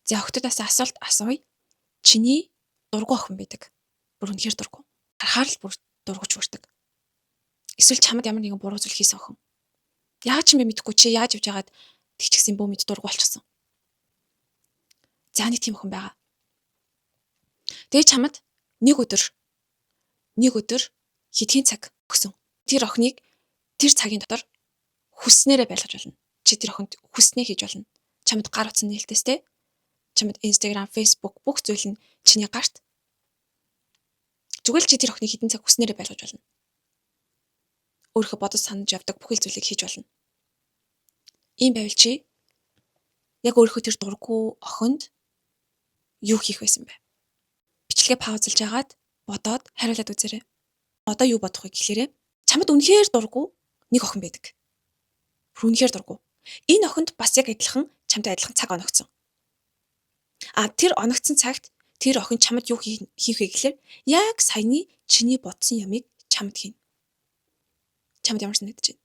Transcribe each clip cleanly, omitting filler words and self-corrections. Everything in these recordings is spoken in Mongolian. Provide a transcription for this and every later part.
За охтуудаас асуулт асууя. Чиний дургүй охин байдаг. Бүр үнэхээр дургүй. Харахаар л бүр дургуч хүрдэг. Эсвэл чамд ямар нэгэн буруу зүйл хийсэн охин. Яаж ч юм бэ мэдэхгүй чи яаж явж байгаад тэгчихсэн бөө мэд дургүй болчихсон. За нэг тийм охин байгаа. Тэгээ чамд нэг өдөр хэдхэн цаг өгсөн. Тэр охиныг тэр цагийн дотор хүснээрээ байлгаж болно. Чи тэр охинд хүснээ хийж болно. Чамд гар утсан нээлтээстэй. Чамд Instagram, Facebook бүх зүйл нь чиний гарт. Зүгээр л чи тэр охиныг хэдэн цаг хүснээрээ байлгаж болно. Өөрийнхөө бодож санаж явдаг бүхэл зүйлийг хийж болно. Ийм байвал чи яг өөрийнхөө тэр дургүй охинд юу хийх байсан бэ? Бичлэгээ паузлж агаад бодоод хариулаад үзээрэй. Одоо юу бодох вэ гэхлээрэ чамд үнэхээр дургүй нэг охин байдаг. Бүр үнэхээр дургүй. Энэ охинд бас яг адилхан чамтай адилхан цаг оногцсон. А тэр оногцсон цагт тэр охин чамд юу хийх вэ гэхлээр яг саяны чиний бодсон ямыг чамд хийнэ. Чамд ямар санагдаж байна?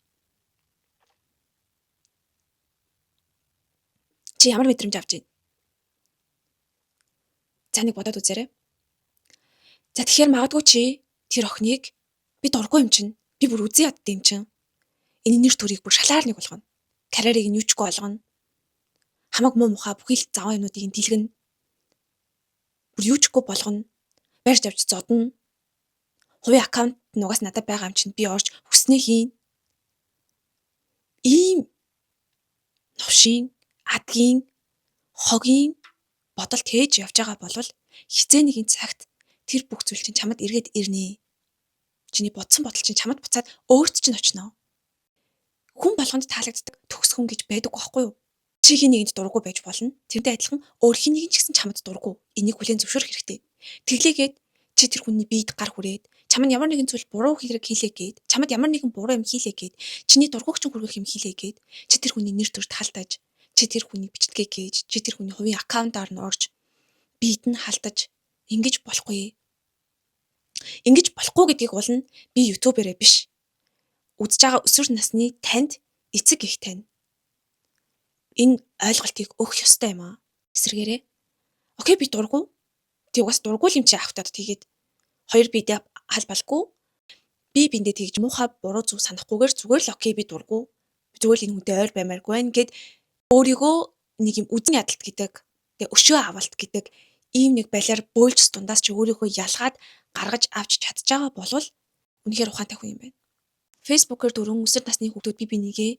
Чи ямар мэдрэмж авч байна? За нэг бодоод үзээрэй. За тэгэхээр магадгүй чи тэр охиныг би дургүй юм чинь, би бүр үзэн ядд юм чинь. Энэ нэр төрийг бүр шалаар нэг болгоно. Карьерийг нь юучгүй болгоно. Хамаг муу мухаа бүхий л заваа юмнуудыг нь дэлгэнэ. Бүр юучгүй болгоно. Барьж авч зодно. Хувийн аккаунт нь угаас надад байгаа юм чинь би орж хүснээ хийн. Ийм новшийн, адгийн, хогийн бодол тээж явж байгаа бол хизээ нэгэн цагт тэр бүх зүйл чинь чамд эргээд ирнэ. Чиний бодсон бодол чинь чамд буцаад өөрт чинь очино. Хүн болгонд таалагддаг төгс хүн гэж байдаг байхгүй юу? Чи хин нэгэнд дургүй байж болно. Тэрнтэй адилхан өөр хин нэгэн ч гэсэн чамд дургүй. Энийг хүлээн зөвшөөрөх хэрэгтэй. Тэглээгээд чи тэр хүний биед гар хүрээд чамд ямар нэгэн зүйл буруу хэрэг хийлээ гээд, чамд ямар нэгэн буруу юм хийлээ гээд, чиний дургүйч хүргэх юм хийлээ гээд, чи тэр хүний нэр төр талдаж, чи тэр хүний бичлэгээ гээж, чи тэр хүний хувийн аккаунтаар нь орж биед нь халтаж ингэж болохгүй. Ингэж болохгүй гэдгийг уул нь би ютуберээ биш. Үзэж байгаа өсвөр насны танд эцэг их тань. Энэ ойлголтыг өгөх ёстой юм аа. Эсрэгээрээ. Окей би дургүй. Тэг угаас дургүй юм чи авахтаад тэгээд хоёр биедээ халбалгүй. Би биндээ тэгж муухай буруу зүг санахгүйгээр зүгээр л окей би дургүй. Зүгээр л энэ хүнтэй ойр баймааргүй байна гэд өөрийгөө нэг юм үзэн ядалт гэдэг, тэг өшөө авалт гэдэг ийм нэг балиар бөөлжс дундаас чи өөрийгөө ялгаад гаргаж авч чадж байгаа болвол үнэхээр ухаантай хүн юм байна. Facebook-ээр дөрвөн өсвөр насны хүүхдүүд бие бинийгээ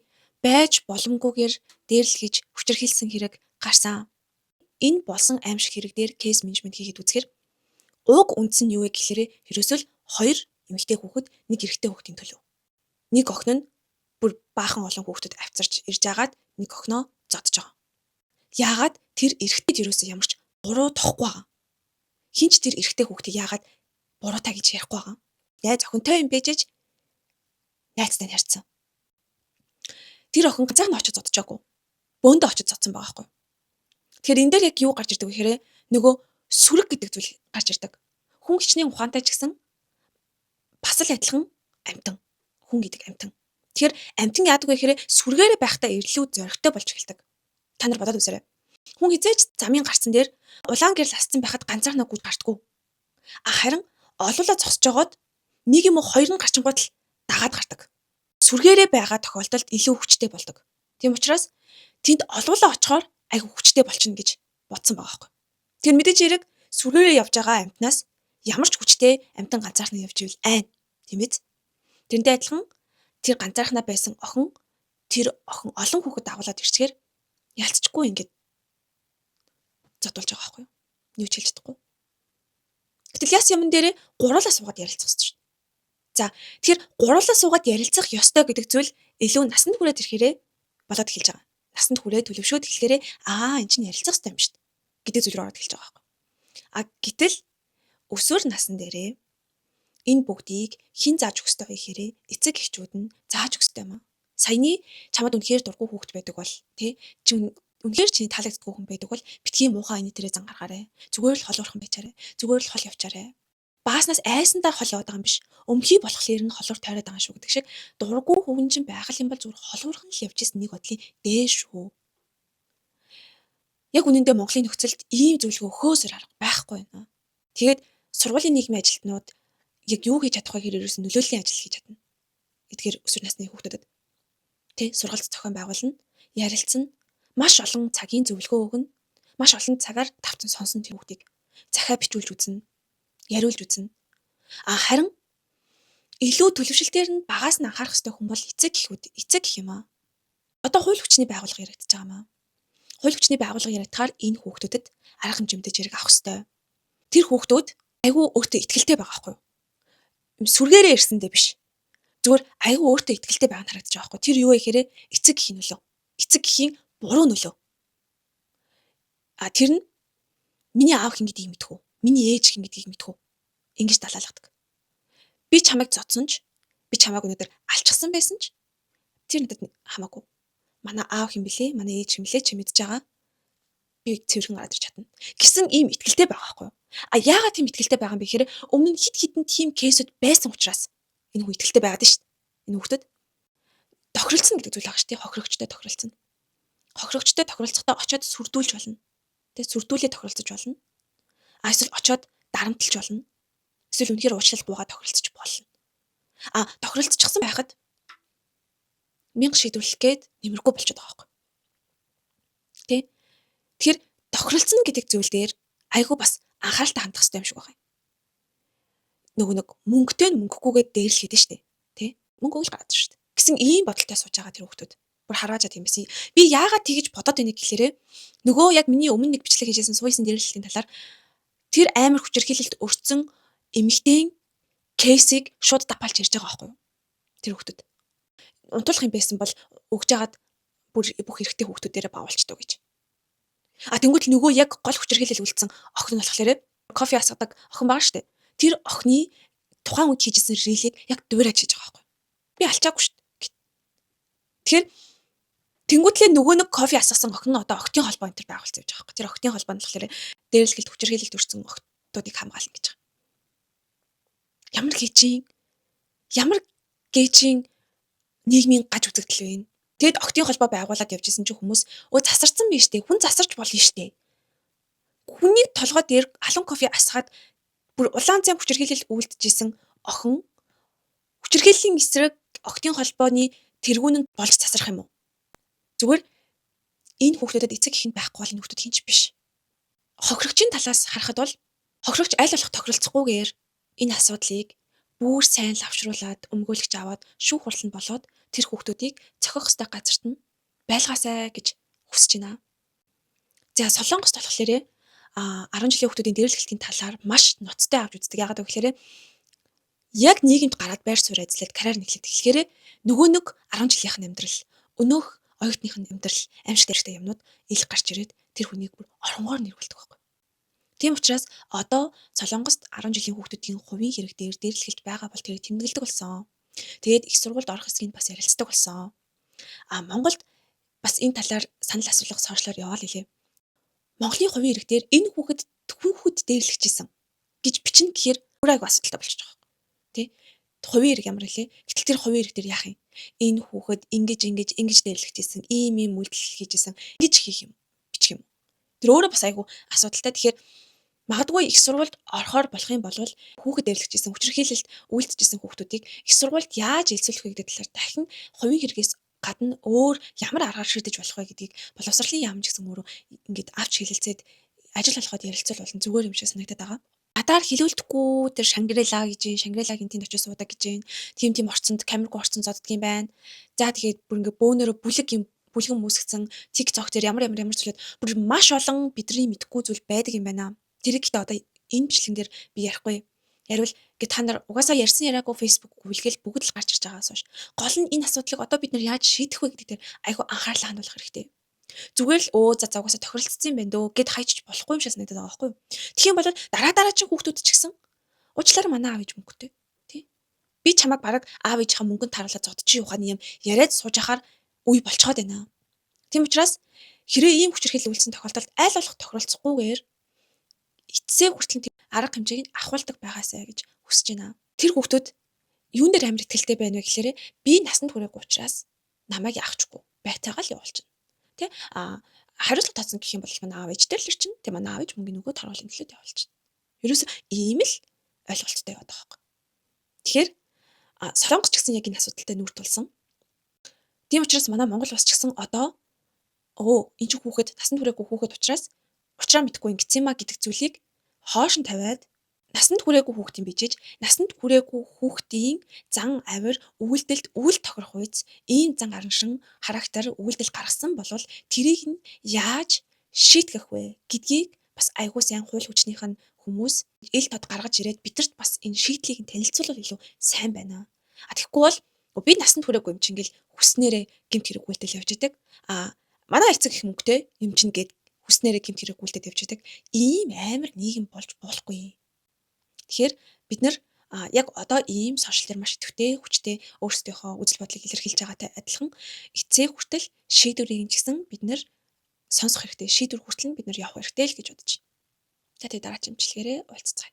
байж боломгүйгээр дээрлэхийж хүчирхийлсэн хэрэг гарсан. Энэ болсон аимшиг хэрэг дээр кейс менежмент хийгээд үзэхээр уг үндс нь юу вэ гэхлээрэ ерөөсөө л хоёр эмэгтэй хүүхэд нэг эрэгтэй хүүхдийн төлөө. Нэг охин нь бүр баахан олон хүүхдэд авчирч ирж агаад нэг охиноо зодож байгаа. Яагаад тэр эрэгтэйд ерөөсөө ямар ч буруу тохгүй байгаа. Хинч тэр эрэгтэй хүүхдийг яагаад буруутай гэж ярихгүй байгаа. Найз охинтой юм бэжэж найзтай харьцсан. Тэр охин ганцаарх нь очиж зодчихоогүй. Бөөндөө очиж зодсон байгаа байхгүй. Тэгэхээр энэ дээр яг юу гарч ирдэг вэ гэхээр нөгөө сүрэг гэдэг зүйл гарч ирдэг. Хүн хичнээн ухаантай ч гэсэн бас л адилхан амьтан. Хүн гэдэг амьтан. Тэгэхээр амьтан яадаг вэ гэхээр сүргээрээ байхдаа ирлүү зоригтой болж эхэлдэг. Та нар бодоод үзээрэй. Хүн хизээч замын гарцсан дээр улаан гэрэл асцсан байхад ганцаархнаа гүйж гардггүй. А харин олуулаа зогсож жогоод нэг юм уу хоёр нь гарчингууд л дагаад гардаг. Сүргээрээ байгаа тохиолдолд илүү хүчтэй болдог. Тийм учраас тэнд олуулаа очихоор айгүй хүчтэй болчихно гэж бодсон байгаа байхгүй. Тэр мэдээж хэрэг сүргээрээ явж байгаа амьтнаас ямар ч хүчтэй амьтан ганцаархнаа явж ивэл айн. Тийм биз? Тэрнтэй адилхан тэр ганцаархнаа байсан охин тэр охин олон хүүхэд дагуулад ирчихээр ялцчихгүй ингээд зодуулж байгаа байхгүй юу? Юу ч хэлж чадахгүй. Гэтэл яс юмн дээрээ гуруулаа суугаад ярилцах хэрэгтэй шүү дээ. За тэгэхээр гуруулаа суугаад ярилцах ёстой гэдэг зүйл илүү насанд хүрээд ирэхээрээ болоод эхэлж байгаа. Насанд хүрээд төлөвшөөд эхлэхээрээ аа эн чинь ярилцах ёстой юм шүү дээ гэдэг зүйл рүү ороод эхэлж байгаа байхгүй. А гэтэл өсвөр насн дээрээ энэ бүгдийг хэн зааж өгөх ёстой вэ гэхээр эцэг эхчүүд нь зааж өгөх ёстой юм аа. Саяны чамд үнэхээр дургүй хүүхэд байдаг бол тий чи үнэхээр чиний таалагддаггүй хүн байдаг бол битгий муухай энэ тэрэ зан гаргаарай. Зүгээр л холуурхан байчаарай. Зүгээр л хол явчаарай. Бааснаас айсандаа хол яваад байгаа юм биш. Өмхий болохоор нь холуур тойроод байгаа шүү гэдэг шиг дургүй хүн чинь байх юм бол зүгээр холуурхан л явж исэн нэг бодлын дээр шүү. Яг үнэндээ Монголын нөхцөлд ийм зөвлөгөө өгөхөөсөр арга байхгүй байна. Тэгээд сургуулийн нийгмийн ажилтнууд яг юу хийж чадах вэ гэхээр ерөөсөн нөлөөллийн ажил хийж чадна. Эдгээр өсвөр насны хүүхдүүдэд тэ сургалт зохион байгуулна, ярилцсан, маш олон цагийн зөвлөгөө өгнө, маш олон цагаар тавцан сонсон тэр хүүхдийг захиа бичүүлж үзнэ, яриулж үзнэ. А харин илүү төлөвшөлтөөр нь багаас нь анхаарах ёстой хүн бол эцэг эхүүд, эцэг эх юм аа. Одоо хууль хүчний байгууллага яригдаж байгаа юм аа. Хууль хүчний байгууллага яригдахаар энэ хүүхдүүдэд арга хэмжээ мэдээж хэрэг авах ёстой. Тэр хүүхдүүд айгүй өөртөө итгэлтэй байгаа байхгүй юу? Сүргээрээ ирсэндээ биш. Зүгээр айгүй өөртөө итгэлтэй байгаа нь харагдаж байгаа байхгүй. Тэр юу вэ гэхээр эцэг эхийн нөлөө. Эцэг эхийн буруу нөлөө. А тэр нь миний аав хэн гэдгийг мэдэх үү? Миний ээж хэн гэдгийг мэдэх үү? Ингэж далаалгадаг. Би чамайг зодсон ч, би чамайг өнөөдөр алчихсан байсан ч тэр надад хамаагүй. Манай аав хэн блэ? Манай ээж хэн блэ? Чи мэдж байгаа. Би цэвэрхэн гараад ирч чадна гэсэн ийм итгэлтэй байгаа байхгүй юу? А яагаад тийм итгэлтэй байгаа юм бэ гэхээр өмнө нь хэд хэдэн тийм case үүд байсан учраас энэ хүн итгэлтэй байгаад шүү дээ. Энэ хүүхдүүд тохиролцсон гэдэг зүйл байгаа шүү дээ. Хохирогчтой тохиролцсон. Хохирогчтой тохиролцохдоо очиод сүрдүүлж болно. Тэ, сүрдүүлээ тохиролцож болно. А эсвэл очиод дарамтлж болно. Эсвэл үнэхээр уучлал гуйгаа тохиролцож болно. А тохиролцчихсан байхад мянга шийдвэрлэх гээд нэмэргүй болчиход байгаа байхгүй. Тэ? Тэгэхээр тохиролцсон гэдэг зүйл дээр айгүй бас анхааралтай хандах хэрэгтэй юм шиг байна. Нөгөө нэг мөнгөтэй нь мөнгөгүйгээд дээрлэхэд нь штэ. Тэ? Мөнгө өгөл гараад штэ. Гэсэн ийм бодолтой сууж байгаа тэр хүүхдүүд. Бүр харгаажаад юм байсан. Би яагаад тэгэж бодоод байна гэхлээрэ нөгөө яг миний өмнө нэг бичлэг хийжсэн сууйсан дээрлэлтийн талаар тэр амар хүчирхийлэлт өртсөн эмэгтэйн case ийг шууд дапалж ярьж байгаа байхгүй юу? Тэр хүүхдүүд. Унтуулах юм байсан бол өгж хагаад бүр бүх эрэгтэй хүүхдүүдээрээ баавалчдаг гэж. А тэнгуут л нөгөө яг гол хүчирхийлэл үлдсэн охин нь болохоор кофе асгадаг охин байгаа штэ. Тэр охины тухайн үед хийжсэн reel ийг яг дуурайж хийж байгаа байхгүй. Би алчаагүй штэ. Тэгэхээр тэнгуүтлээ нөгөө нэг кофе асгасан охин нь одоо охтын холбоо энэ төр байгуулсан гэж байгаа байхгүй. Тэр охтын холбоо нь болохоор дээрлэгэлт хүчирхийлэлт өртсөн охтуудыг хамгаална гэж байгаа. Ямар гээчийн нийгмийн гаж үзэгдэл вэ? Тэгэд охтын холбоо байгуулад явж исэн чинь хүмүүс өө засарсан байж тээ. Хүн засарч болно штэ. Хүний толгой дээр халуун кофе асгаад бүр улаан зам хүчирхийлэл үйлдэжсэн охин хүчирхийллийн эсрэг охтын холбооны тэргүүн нь болж засрах юм уу? Зүгээр энэ хүүхдүүдэд эцэг эхэнд байхгүй бол энэ хүүхдүүд хинч биш. Хохирогчийн талаас харахад бол хохирогч аль болох тохиролцохгүйгээр энэ асуудлыг бүр сайн лавшруулад өмгөөлөгч аваад шүүх хурал нь болоод тэр хүүхдүүдийг цохих ёстой газарт нь байлгаасай гэж хүсэж байна. За, Солонгост болохоор 10 жилийн хүүхдүүдийн дээрлэхтийн талаар маш ноцтой авч үздэг. Яагаад гэвэл яг нийгэмд гараад байр суурь эзлээд карьер нэхлээд эхлэхээр нөгөө нэг 10 жилийнх нь амьдрал, өнөөх оюутных нь амьдрал, аимшиг дайртай юмнууд ил гарч ирээд тэр хүнийг бүр оронгоор нэрвэлдэг байхгүй. Тийм учраас одоо Солонгост 10 жилийн хүүхдүүдийн хувийн хэрэг дээр дээрлэхэлт байгаа бол тэрийг тэмдэглэдэг болсон. Тэгээд их сургуульд орох хэсгийг бас ярилцдаг болсон. А Монголд бас энэ талаар санал асуулга social оор яваал илээ. Монголын хувийн хэрэг дээр энэ хүүхэд хүүхэд дээрлэгчээсэн гэж бичнэ гэхээр өөр айгу асуудалтай болчихж байгаа юм. Тэ? Хувийн хэрэг ямар илээ? Гэтэл тэр хувийн хэрэг дээр яах юм? Энэ хүүхэд ингэж ингэж ингэж дээрлэгчээсэн, ийм ийм үйлдэл хийжсэн, ингэж хийх юм, бичих юм. Тэр өөрөө бас айгу асуудалтай. Тэгэхээр магадгүй их сургуульд орохоор болох юм бол хүүхэд дээрлэгчээсэн, хүчирхийлэлт үйлдэжсэн хүүхдүүдийг их сургуульд яаж элсүүлэх вэ гэдэг талаар дахин хувийн хэрэгээс гадна өөр ямар аргаар шийдэж болох вэ гэдгийг боловсролын яам ч гэсэн өөрөө ингээд авч хэлэлцээд ажил олгоход ярилцвал болон зүгээр юм шиг санагдаад байгаа. Надаар хилүүлдэхгүй тэр Шангрила гэж юм, Шангрилагийн тэнд очиж суудаг гэж юм. Тийм тийм орцонд камергүй орцон зоддг юм байна. За, тэгээд бүр ингээ бөөнөрөө бүлэг юм бүлгэн үүсгэсэн TikTok дээр ямар ямар ямар зүйлүүд бүр маш олон бидний мэдэхгүй зүйл байдаг юм байна. Тэрийг гэхдээ одоо энэ бичлэгэн дээр би ярихгүй. Яривал ингээ та нар угаасаа ярьсан яриаггүй Facebook гүйлгээл бүгд л гарч ирж байгаас хойш. Гол нь энэ асуудлыг одоо бид нар яаж шийдэх вэ гэдэг дээр айгүй анхаарлаа хандуулах хэрэгтэй. Зүгээр л өө за за угаасаа тохиролцсон юм байна дөө гэд хайчиж болохгүй юм шиг санагдаад байгаа байхгүй юу? Тэгэх юм бол дараа дараагийн хүүхдүүд ч гэсэн уучлаарай, манай аав ээж мөнгөтэй тий. Би чамайг бараг аав ээжийнхаа мөнгөнд тааруулаад зодчих ухааны юм яриад сууж ахаар үе болцоход байна. Тийм учраас хэрэг ийм хүчирхийлэл үйлсэн тохиолдолд аль болох тохиролцохгүйгээр эцсээ хүртэл арга хэмжээг нь авахулдаг байгаасай гэж хүсэж байна. Тэр хүүхдүүд юун дээр амар итгэлтэй байна вэ гэхээр би насанд хүрээгүй учраас намайг яахчгүй байтайгаа л явуулчихна. Тэ, а Хариуцлага тооцно гэх юм бол манай аав ээж дээр л ирчин. Тэгээ манай аав ээж мөнгөний өгөөд торгуулийн төлөөд явуулчихна. Ерөөсөө ийм л ойлголттой яваад байгаа байхгүй. Тэгэхээр Солонгос ч гэсэн яг энэ асуудалтай нүүр тулсан. Тийм учраас манай Монгол улс ч гэсэн одоо өө энэ чинь хүүхэд насанд хүрээгүй хүүхэд учраас учраа мэдэхгүй ингэсэн юма гэдэг зүйлийг хоош нь тавиад насанд хүрээгүй хүүхдийн бичиж насанд хүрээгүй хүүхдийн зан авир үйлдэлд үйл тохирох үйц ийм зан араншин характер үйлдэл гаргасан болвол тэрийг нь яаж шийтгэх вэ гэдгийг бас айгүй сайн хууль хүчнийх нь хүмүүс ил тод гаргаж ирээд бидэрт бас энэ шийдлийг нь танилцуулбал илүү сайн байна. А тэгэхгүй бол би насанд хүрээгүй юм чинь ингээл хүснээрээ гэмт хэрэг үйлдэл явж идэг. А манай эцэг их мөнгөтэй юм чинь гээд хүснээрээ гэмт хэрэг үйлдэл явж идэг. Ийм амар нийгэм болж болохгүй. Тэгэхээр бид нар яг одоо ийм сошиал дээр маш идэвхтэй хүчтэй өөрсдийнхөө үзэл бодлыг илэрхийлж байгаатай адилхан эцээ хүртэл шийдвэрийг нь ч гэсэн бид нар сонсох хэрэгтэй. Шийдвэр хүртэл нь бид нар явах хэрэгтэй л гэж бодож байна. За тэгээ дараагийн бичлэгээрээ уулзцгаая.